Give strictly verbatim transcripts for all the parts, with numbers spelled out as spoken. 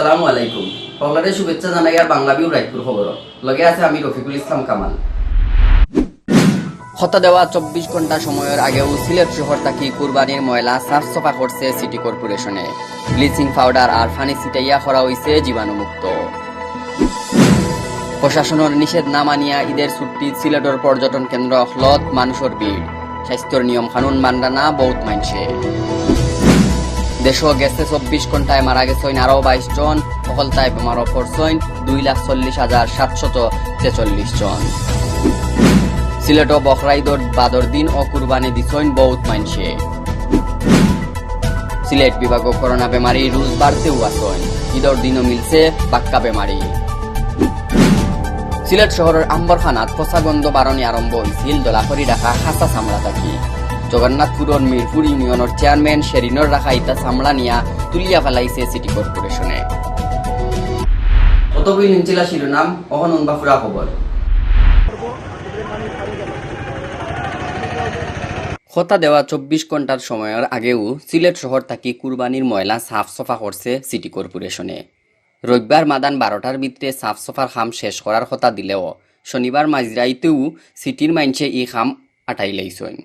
আসসালামু আলাইকুম। হকলরে শুভেচ্ছা জানাইয়ার বাংলা ভিউ রায়পুর খবর। লগে আছে আমি রফিকুল ইসলাম কামাল। হতা দেওয়া চব্বিশ ঘন্টা সময়র আগেউ সিলেট শহর থাকি কুরবানির ময়লা সাফ সাফা করছে সিটি কর্পোরেশনে। ব্লিচিং পাউডার আর পানি ছিটাইয়া করা অইছে জীবাণুমুক্ত। প্রশাসনর নিষেধ না মানিয়া ইদর ছুট্টিত সিলেটর পর্যটন কেন্দ্র অকলত মানুষর ভিড়। স্বাস্থ্যর নিয়ম কানুন মানরা না বউত মানষে। দেশো গেছে চব্বিশ ঘন্টায় মারা গেছইন আরো বাইশ জন, হকলতায় বেমারো পড়ছইন দুই লাখ চল্লিশ হাজার সাতশত ছেচল্লিশ জন। সিলেটো বকরা ইদর বাদর দিনও কুরবানি দিছইন বউত মানষে। সিলেট বিভাগো করোনা বেমারি রুজ বাড়তেউ আছইন। ইদর দিনও মিলছে বাক্কা বেমারি। সিলেট শহরর আম্বরখানাত পচা গন্ধ বারনি আরম্ভ অইছিল দলাখড়ি রাখা খাসা চামড়া থাকি। জগন্নাথপুরর মিরপুর ইউনিয়নর চেয়ারম্যান শেরিনর রাখা ইতা চামড়া নিয়া তুলিয়া ফালাইছে সিটি কর্পোরেশনে। অতগুই নিনছিলা শিরোনাম, অখন উনবা পুরা খবর। হতা দেওয়া চব্বিশ ঘন্টার সময়র আগেউ সিলেট শহর থাকি কুরবানির ময়লা সাফ সাফা করছে সিটি কর্পোরেশনে। রবিবার মাদান বারোটার ভিতরে সাফ সাফার কাম শেষ করার কথা দিলেও শনিবার মাঝরাইতেউ সিটির মানষে ই কাম আটাইলাইছইন।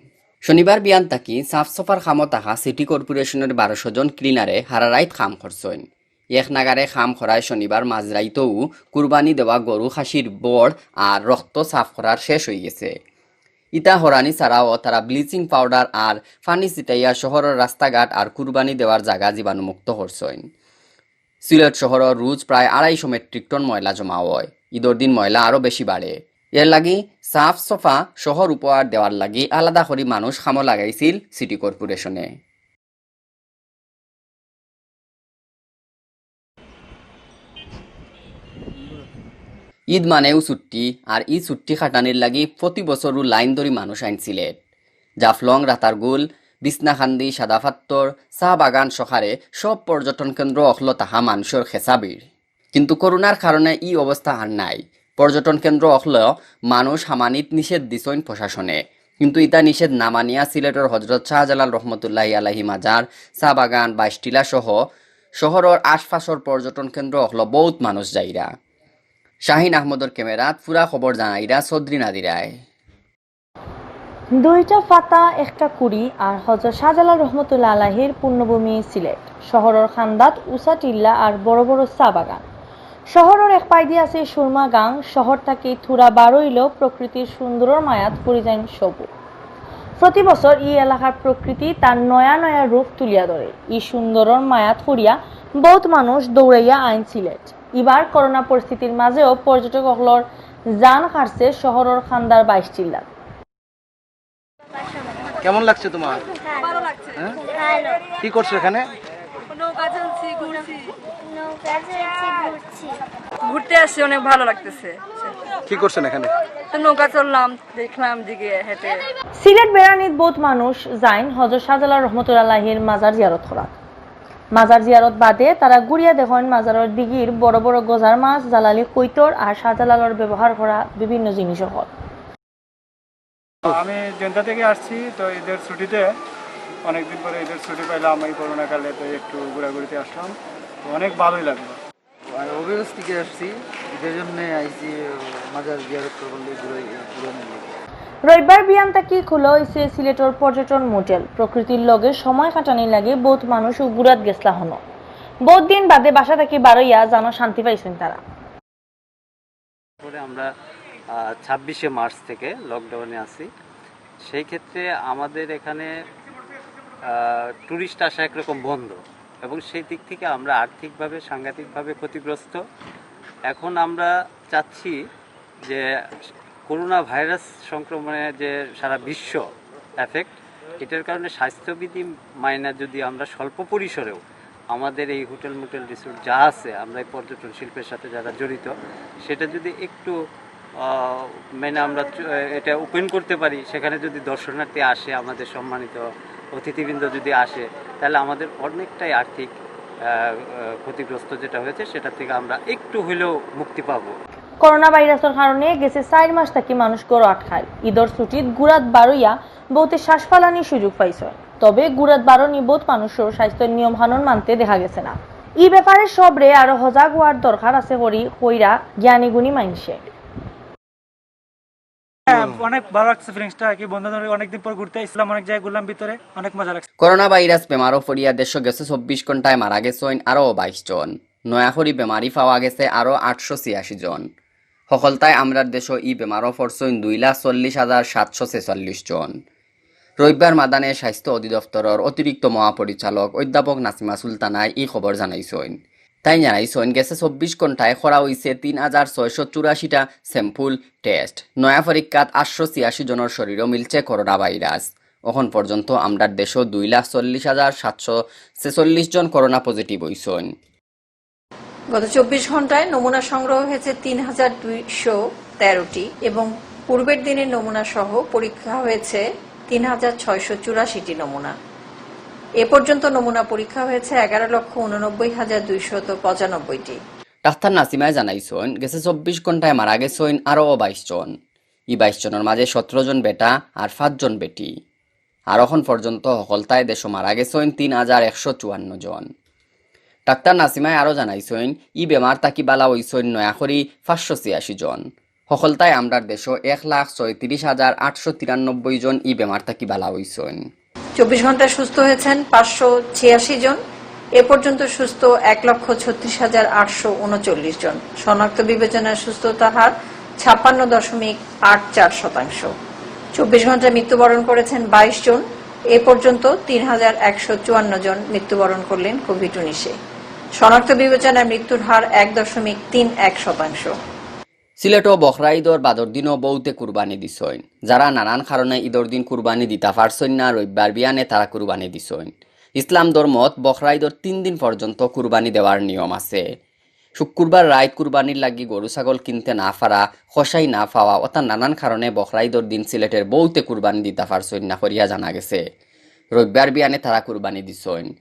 শনিবার বিয়ান থাকি সাফ সাফার কামো থাকা সিটি কর্পোরেশনর বারোশো জন ক্লিনারে হারা রাইত কাম করছইন। এক নাগারে কাম করায় শনিবার মাঝরাইতেউ কুরবানি দেওয়া গরু খাসির বড় আর রক্ত সাফ করার শেষ অইগেছে। ইতা হরানি ছাড়াও তারা ব্লিচিং পাউডার আর পানি ছিটাইয়া শহরর রাস্তাঘাট আর কুরবানি দেওয়ার জাগা জীবাণুমুক্ত করছইন। সিলেট শহরো রুজ প্রায় আড়াইশো মেট্রিক টন ময়লা জমা অয়। ইদর দিন ময়লা আরো বেশি বাড়ে। এরলাগি সাফ সাফা শহর উপহার দেওয়ার লাগি আলাদা করি মানুষ কামো লাগাইছিল সিটি কর্পোরেশনে। ইদ মানেউ ছুট্টি, আর ই ছুট্টি কাটানির লাগি প্রতি বছরউ লাইন ধরি মানুষ আইন সিলেট। জাফলং, রাতারগুল, বিছনাকান্দি, সাদাপাত্তর, চা বাগান সকারে সব পর্যটন কেন্দ্র অকলো থাকা মানুষর খেচা ভিড়। কিন্তু করোনার কারণে ই অবস্থা আর নাই। পর্যটন কেন্দ্র অকলো মানুষ হামানিত নিষেধ দিছইন প্রশাসনে, কিন্তু ইতা নিষেধ না মানিয়া সিলেটর হজরত শাহজালাল রহমতুল্লাহি আলাইহি মাজার, চা বাগান, বাইশটিলা সহ শহরর আশপাশর পর্যটন কেন্দ্র অকলো বউত মানুষ যাইরা। শাহিন আহমদর ক্যামেরাত পুরা খবর জানাইরা চৌধুরী নাদিরায়। দুইটা ফাতা একটা কুড়ি আর হজরত শাহজালাল রহমতুল্লাহ আলাহির পুণ্যভূমি সিলেট। শহরর কান্দাত উষা টিল্লা আর বড় বড় চা বাগান। শহরর এক পাইদি আছে সুরমা গাং। শহর থাকি থুড়া বারইলেও প্রকৃতির সুন্দরর মায়াত পড়ি যাইন সবু। প্রতি বছর ই এলাকার প্রকৃতি তার নয়া নয়া রূপ তুলিয়া ধরে। ই সুন্দরর মায়াত পড়িয়া বউত মানুষ দৌড়াইয়া আইন সিলেট। ইবার করোনা পরিস্থিতির মাঝেও পর্যটক অকলর জান কাড়ছে শহরর কান্দার বাইশ টিল্লাত। কেমন লাগছে তোমার? ভালো লাগছে। হ্যাঁ? ভালো। কি করছো এখানে? নৌকা চলছি, ঘুরছি। নৌকা চলছি, ঘুরছি। ঘুরতে আসছি, অনেক ভালো লাগতেছে। কি করছেন এখানে? তো নৌকা চললাম, দেখলাম দিকে হেঁটে। সিলেট বেড়ানিত বউত মানুষ যাইন হজরত শাহজালাল রহমতুল্লাহ আলাইহির মাজার জিয়ারত করাত। মাজার জিয়ারত বাদে তারা ঘুরিয়া দেখইন মাজারর দিঘির বড় বড় গজার মাছ, জালালি কৈতর আর শাহজালালর ব্যবহার করা বিভিন্ন জিনিস অকল। আমি জৈন্তা থেকে আসছি, তো ঈদের ছুটিতে অনেকদিন পরে ঈদের ছুটি পাইলাম এই করোনা কালে, তো একটু ঘোরাঘুরিতে আসলাম, তো অনেক ভালোই লাগলো। আর হবিগঞ্জ থেকে আসছি, ঈদের জন্য আইছি, মাজার জিয়ারত করবার লাগি ঘুরে, ঘুরে নিয়ে। রবিবার বিয়ান থাকি খোলা অইছে সিলেটর পর্যটন মোটেল। প্রকৃতির লগে সময় কাটানির লাগি বউত মানুষ ঘুরাত গেছলা হনো। বউত দিন বাদে বাসা থাকি বারইয়া জানো শান্তি পাইছইন তারা। পরে আমরা, আহ, ছাব্বিশে মার্চ থেকে লকডাউনে আছি। সেই ক্ষেত্রে আমাদের এখানে, আহ, টুরিস্ট আসা একরকম বন্ধ এবং সেই দিক থেকে আমরা আর্থিকভাবে সাংঘাতিকভাবে ক্ষতিগ্রস্ত। এখন আমরা চাচ্ছি যে করোনা ভাইরাস সংক্রমণে যে সারা বিশ্ব এফেক্ট, এটার কারণে স্বাস্থ্যবিধি মাইনা যদি আমরা স্বল্প পরিসরেও আমাদের এই হোটেল মোটেল রিসোর্ট যা আছে, আমরা এই পর্যটন শিল্পের সাথে যারা জড়িত, সেটা যদি একটু, আহ, মানে আমরা চ-, এটা ওপেন করতে পারি, সেখানে যদি দর্শনার্থী আসে, আমাদের সম্মানিত অতিথিবৃন্দ যদি আসে, তাহলে আমাদের অনেকটাই আর্থিক, আহ, আহ, ক্ষতিগ্রস্ত যেটা হয়েছে, সেটা থেকে আমরা একটু হইলেও মুক্তি পাবো। করোনা ভাইরাসর কারণে গেছে চাইর মাস থাকি মানুষ ঘরো আটকাইল। ঈদর ছুটিত ঘুরাত বারইয়া বউতে শ্বাস ফালানির সুযোগ পাইছে। তবে ঘুরাত বারনি বউত মানুষর স্বাস্থ্যর নিয়ম কানুন মানতে দেখা গেছে না। ই ব্যাপারে সবরে আরো হজাগ অওয়ার দরকার আছে করি কইরা জ্ঞানী গুণী মাইনষে। হ্যাঁ, অনেক ভালা লাগছে ফিলিংসটা আর কি। বন্ধুদের অনেকদিন পর ঘুরতে আইছিলাম, অনেক জায়গায় ঘুরলাম ভিতরে, অনেক মজা লাগছে। করোনা ভাইরাস বেমারো পড়িয়া দেশো গেছে চব্বিশ ঘন্টায় মারা গেছইন আরো বাইশ জন। নয়া করি বেমারি পাওয়া গেছে আরো আটশো ছিয়াশি জন। হকলতায় আমরার দেশো ই বেমারো পড়ছইন দুই লাখ চল্লিশ হাজার সাতশো ছেচল্লিশ জন। রবিবার মাদানে স্বাস্থ্য অধিদপ্তরর অতিরিক্ত মহাপরিচালক অধ্যাপক নাসিমা সুলতানায় ই খবর জানাইছইন। তাইন জানাইছইন, গেছে চব্বিশ ঘন্টায় করা অইছে তিন হাজার ছয়শো চুরাশিটা sample test। নয়া পরীক্ষাত আটশো ছিয়াশি জনর শরীরো মিলছে করোনা ভাইরাস। অখন পর্যন্ত আমরার দেশো দুই লাখ চল্লিশ হাজার সাতশো ছেচল্লিশ জন করোনা positive অইছইন। গত চব্বিশ ঘন্টায় নমুনা সংগ্রহ হয়েছে তিন হাজার দুইশো তেরোটি এবং পূর্বের দিনের নমুনা সহ পরীক্ষা হয়েছে তিন হাজার ছয়শো চুরাশিটি নমুনা। এ পর্যন্ত নমুনা পরীক্ষা হয়েছে এগারো লক্ষ ঊননব্বই হাজার দুইশত পঁচানব্বইটি। ডাক্তার নাসিমায় জানাইছইন, গেছে চব্বিশ ঘন্টায় মারা গেছইন আরো বাইশ জন। ই বাইশ জনর মাঝে সতেরো জন বেটা আর পাঁচ জন বেটি। আর অখন পর্যন্ত হকলতায় দেশো মারা গেছইন তিন হাজার একশো চুয়ান্ন জন। ডাক্তার নাসিমায় আরো জানাইছইন, ই বেমার থাকি বালা অইছইন নয়া করি পাঁচশো ছিয়াশি জন। হকলতায় আমরার দেশো এক লাখ ছয়ত্রিশ হাজার আটশো তিরানব্বই জন ই বেমার থাকি বালা অইছইন। চব্বিশ ঘন্টায় সুস্থ হয়েছেন পাঁচশো ছিয়াশি জন। এ পর্যন্ত সুস্থ এক লক্ষ ছত্রিশ হাজার আটশো ঊনচল্লিশ জন। শনাক্ত বিবেচনায় সুস্থতার হার ছাপ্পান্ন দশমিক আট চার শতাংশ। চব্বিশ ঘন্টায় মৃত্যুবরণ করেছেন বাইশ জন। এ পর্যন্ত তিন হাজার একশো চুয়ান্ন জন মৃত্যুবরণ করলেন কোভিড উনিশে। শনাক্ত বিবেচনায় মৃত্যুর হার এক দশমিক তিন এক শতাংশ। সিলেটো বখরা ইদর বাদর দিনও বউতে কুরবানি দিছইন। যারা নানান কারণে ইদর দিন কুরবানি দিতা পারছইন না, রবিবার বিয়ানে তারা কুরবানি দিছইন। ইসলাম ধর্মত বখরা ইদর তিন দিন পর্যন্ত কুরবানি দেওয়ার নিয়ম আছে। শুক্রবার রাইত কুরবানির লাগি গরু ছাগল কিনতে না পারা, কসাই না পাওয়া, অতা নানান কারণে বখরা ইদর দিন সিলেটের বউতে কুরবানি দিতা পারছইন না করিয়া জানা গেছে। রবিবার বিয়ানে তারা কুরবানি দিছইন।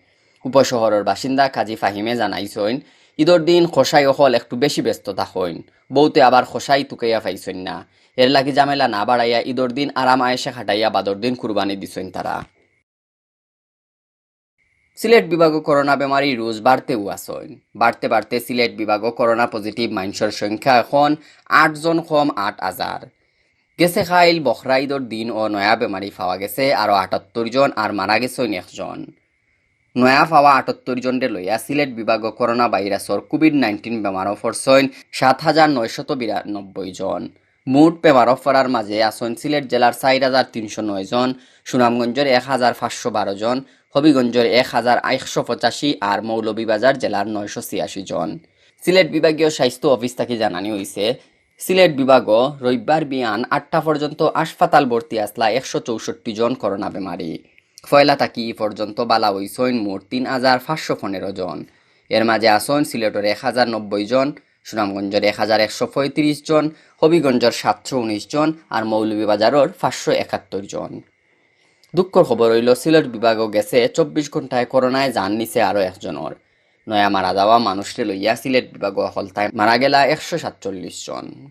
উপশহরর বাসিন্দা কাজী ফাহিমে জানাইছইন, ইদর দিন কসাই অকল একটু বেশি ব্যস্ত থাকইন, বউতে আবার কসাই তুকাইয়া পাইছইন না। এর লাগি ঝামেলা না বাড়াইয়া ইদর দিন আরাম আয়েশে কাটাইয়া বাদর দিন কুরবানি দিছইন তারা। সিলেট বিভাগো করোনা বেমারি রোজ বাড়তেউ আছইন। বাড়তে বাড়তে সিলেট বিভাগো করোনা positive মাইনষর সংখ্যা এখন আট জন কম আট হাজার। গেছে কাইল বখরা ইদর দিন ও নয়া বেমারি পাওয়া গেছে আরো আটাত্তর জন আর মারা গেছইন একজন। নয়া পাওয়া আটাত্তর জনরে লইয়া সিলেট বিভাগো করোনা ভাইরাসর কোভিড নাইনটিন বেমারো পড়ছইন সাত হাজার নয়শত বিরানব্বই জন। মোট বেমারো পড়ার মাঝে আছইন সিলেট জেলার চাইর হাজার তিনশো নয় জন, সুনামগঞ্জর এক হাজার পাঁচশো বারো জন, হবিগঞ্জর এক হাজার একশো পঁচাশি আর মৌলভীবাজার জেলার নয়শো ছিয়াশি জন। সিলেট বিভাগীয় স্বাস্থ্য অফিস থাকি জানানি অইছে, সিলেট বিভাগো রবিবার বিয়ান আটটা পর্যন্ত হাসপাতাল ভর্তি আছলা একশো চৌষট্টি জন করোনা বেমারি। পয়লা থাকি ই পর্যন্ত বালা অইছইন মোট তিন হাজার পাঁচশো পনেরো জন। এর মাঝে আছইন সিলেটর এক হাজার নব্বই জন, সুনামগঞ্জর এক হাজার একশো পঁয়ত্রিশ জন, হবিগঞ্জর সাতশো উনিশ জন আর মৌলভীবাজারর পাঁচশো একাত্তর জন। দুঃখর খবর অইলো, সিলেট বিভাগো গেছে চব্বিশ ঘন্টায় করোনায় জান নিছে আরো একজনর। নয়া মারা যাওয়া মানুষরে লইয়া সিলেট বিভাগো হকলতায় মারা গেলা একশো সাতচল্লিশ জন।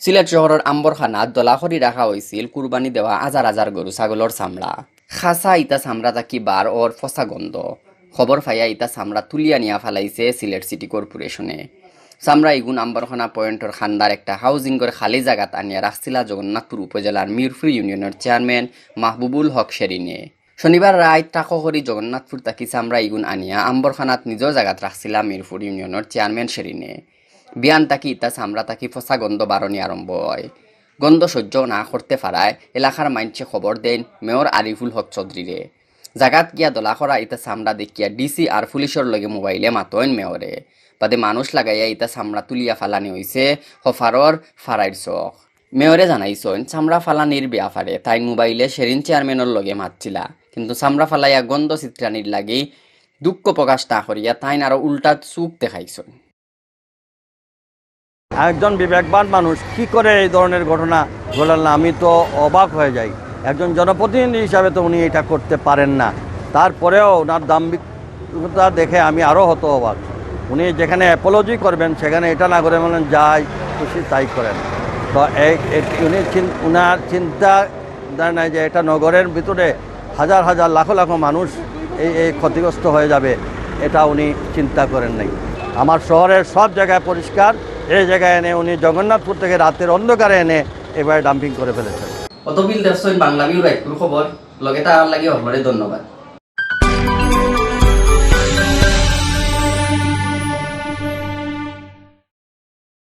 সিলেট শহরর আম্বরখানাত দলা করি রাখা অইছিল কুরবানি দেওয়া হাজার হাজার গরু ছাগলর চামড়া। খাসা ইতা চামড়া থাকি বার অর ফসা গন্ধ। খবর পাইয়া ইতা চামড়া তুলিয়া নিয়া ফালাইছে সিলেট সিটি কর্পোরেশনে। চামড়া ইগুন আম্বরখানা পয়েন্টর খান্দার একটা হাউজিংর খালি জাগাত আনিয়া রাখছিলা জগন্নাথপুর উপজেলার মিরপুর ইউনিয়নর চেয়ারম্যান মাহবুবুল হক শেরিনে। শনিবার রাইত ট্রাকো করি জগন্নাথপুর থাকি চামড়া ইগুন আনিয়া আম্বরখানাত নিজর জাগাত রাখছিলা মিরপুর ইউনিয়নর চেয়ারম্যান শেরিনে। বিয়ান থাকি ইতা চামড়া থাকি ফসা গন্ধ বারনি আরম্ভ অয়। গন্ধ সহ্য না করতে পারায় এলাকার মাইনষে খবর দেইন মেয়র আরিফুল হক চৌধুরীরে। জাগাত গিয়া দলা করা ইতা চামড়া দেখিয়া ডিসি আর পুলিশর লগে মোবাইলে মাতইন মেয়রে। বাদে মানুষ লাগাইয়া ইতা চামড়া তুলিয়া ফালানি অইছে হফারর ফারাইর চক। মেয়রে জানাইছইন, চামড়া ফালানির ব্যাপারে তাইন মোবাইলে শেরিন চেয়ারম্যানর লগে মাতছিলা, কিন্তু চামড়া ফালাইয়া গন্ধ ছিটরানির লাগি দুঃখ প্রকাশ না করিয়া তাইন আরো উল্টা চুখ দেখাইছইন। একজন বিবেকবান মানুষ কি করে এই ধরনের ঘটনা ঘটালেন, আমি তো অবাক হয়ে যাই। একজন জনপ্রতিনিধি হিসাবে তো উনি এটা করতে পারেন না, তারপরেও ওনার দাম্ভিকতা দেখে আমি আরও হত অবাক। উনি যেখানে অ্যাপোলজি করবেন, সেখানে এটা না করে বলেন, "যাই খুশি তাই করেন।" তো এই, এই, উনি চিন-, ওনার চিন্তা ধারণায় যে এটা নগরের ভিতরে হাজার হাজার, লাখো লাখো মানুষ এই, এই ক্ষতিগ্রস্ত হয়ে যাবে, এটা উনি চিন্তা করেন নাই। আমার শহরের সব জায়গায় পরিষ্কার, এই জায়গায় এনে উনি জগন্নাথপুর থেকে রাতের অন্ধকারে এনে এভাবে ডাম্পিং করে ফেলেছেন। অত বিল দেখছইন বাংলা ভিউ রাইতপুর খবর, লগে থাকার লাগি হকলরে ধন্যবাদ।